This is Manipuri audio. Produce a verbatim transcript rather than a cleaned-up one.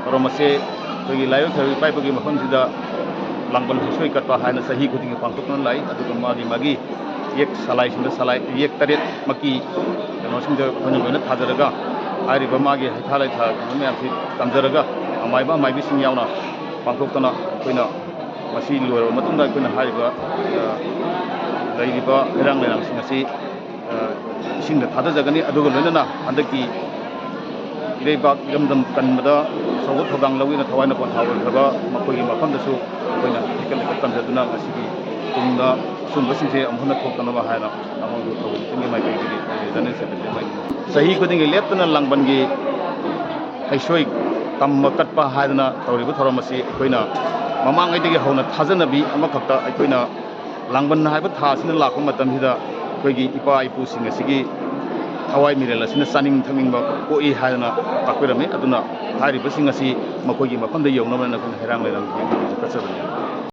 ꯊꯧꯔꯝ ꯑꯁꯤ ꯑꯩꯈꯣꯏꯒꯤ ꯂꯥꯏꯕꯛ ꯐꯕ ꯏꯄꯥ ꯏꯄꯨꯒꯤ ꯃꯐꯝꯁꯤꯗ ꯂꯥꯡꯕꯟ ꯍꯩꯁꯣꯏ ꯀꯠꯄ ꯍꯥꯏꯅ ꯆꯍꯤ ꯈꯨꯗꯤꯡꯒꯤ ꯄꯥꯡꯊꯣꯛꯇꯨꯅ ꯂꯥꯛꯏ꯫ ꯑꯗꯨꯒ ꯃꯥꯒꯤ ꯃꯥꯒꯤ ꯌꯦꯛ ꯁꯂꯥꯏꯁꯤꯡꯗ ꯁꯂꯥꯏ ꯌꯦꯛ ꯇꯔꯦꯠꯃꯛꯀꯤ ꯀꯩꯅꯣꯁꯤꯡꯗ ꯑꯩꯈꯣꯏꯅ ꯂꯣꯏꯅ ꯊꯥꯖꯔꯒ ꯍꯥꯏꯔꯤꯕ ꯃꯥꯒꯤ ꯍꯩꯊꯥ ꯂꯩꯊꯥ ꯀꯩꯅꯣ ꯃꯌꯥꯝꯁꯤ ꯇꯝꯖꯔꯒ ꯑꯃꯥꯏꯕ ꯑꯃꯥꯏꯕꯤꯁꯤꯡ ꯌꯥꯎꯅ ꯄꯥꯡꯊꯣꯛꯇꯅ ꯑꯩꯈꯣꯏꯅ ꯃꯁꯤ ꯂꯣꯏꯔꯕ ꯃꯇꯨꯡꯗ ꯑꯩꯈꯣꯏꯅ ꯍꯥꯏꯔꯤꯕ, ꯑ, ꯂꯩꯔꯤꯕ ꯍꯩꯔꯥꯡ ꯂꯩꯔꯥꯡꯁꯤꯡ ꯑꯁꯤ, ꯑ, ꯏꯁꯤꯡꯗ ꯊꯥꯗꯖꯒꯅꯤ꯫ ꯑꯗꯨꯒ ꯂꯣꯏꯅꯅ ꯍꯟꯗꯛꯀꯤ ꯏꯔꯩꯕꯥꯛ ꯏꯔꯝꯗꯝ ꯀꯟꯕꯗ ꯑꯆꯧꯕ ꯊꯧꯗꯥꯡ ꯂꯧꯗꯨꯅ ꯊꯋꯥꯏꯅ ꯄꯣꯟꯊꯥ ꯑꯣꯏꯈ꯭ꯔꯕ ꯃꯈꯣꯏꯒꯤ ꯃꯐꯝꯗꯁꯨ ꯑꯩꯈꯣꯏꯅ ꯍꯩꯀꯠ ꯂꯩꯀꯠ ꯇꯝꯖꯗꯨꯅ ꯉꯁꯤꯒꯤ ꯇꯨꯡꯗ ꯑꯁꯨꯝꯕꯁꯤꯡꯁꯦ ꯑꯃꯨꯛ ꯍꯟꯅ ꯊꯣꯛꯇꯅꯕ ꯍꯥꯏꯅ ꯃꯉꯣꯟꯗ ꯊꯧꯕ ꯃꯇꯨꯡꯒꯤ ꯃꯥꯏꯀꯩꯗꯒꯤ ꯑꯩꯈꯣꯏꯒꯤ ꯖꯅꯔꯦꯜ ꯁꯦꯀ꯭ꯔꯦꯇꯔꯤ ꯑꯃ ꯑꯣꯏꯅ ꯆꯍꯤ ꯈꯨꯗꯤꯡꯒꯤ ꯂꯦꯞꯇꯅ ꯂꯥꯡꯕꯟꯒꯤ ꯍꯩꯁꯣꯏ ꯇꯝꯕ ꯀꯠꯄ ꯍꯥꯏꯗꯅ ꯇꯧꯔꯤꯕ ꯊꯧꯔꯝ ꯑꯁꯤ ꯑꯩꯈꯣꯏꯅ ꯃꯃꯥꯡꯉꯩꯗꯒꯤ ꯍꯧꯅ ꯊꯥꯖꯅꯕꯤ ꯑꯃꯈꯛꯇ ꯑꯩꯈꯣꯏꯅ ꯂꯥꯡꯕꯟ ꯍꯥꯏꯕ ꯊꯥ ꯑꯁꯤꯅ ꯂꯥꯛꯄ ꯃꯇꯝꯁꯤꯗ ꯑꯩꯈꯣꯏꯒꯤ ꯏꯄꯥ ꯏꯄꯨꯁꯤꯡ ꯑꯁꯤꯒꯤ ꯊꯋꯥꯏ ꯃꯤꯔꯦꯜ ꯑꯁꯤꯅ ꯆꯥꯅꯤꯡ ꯊꯛꯅꯤꯡꯕ ꯄꯣꯛꯏ ꯍꯥꯏꯗꯅ ꯇꯥꯛꯄꯤꯔꯝꯃꯤ꯫ ꯑꯗꯨꯅ ꯍꯥꯏꯔꯤꯕꯁꯤꯡ ꯑꯁꯤ ꯃꯈꯣꯏꯒꯤ ꯃꯐꯝꯗ ꯌꯧꯅꯕꯅ ꯑꯩꯈꯣꯏꯅ ꯍꯩꯔꯥꯡ ꯂꯩꯔꯥꯡ ꯀꯠꯆꯕꯅꯤ꯫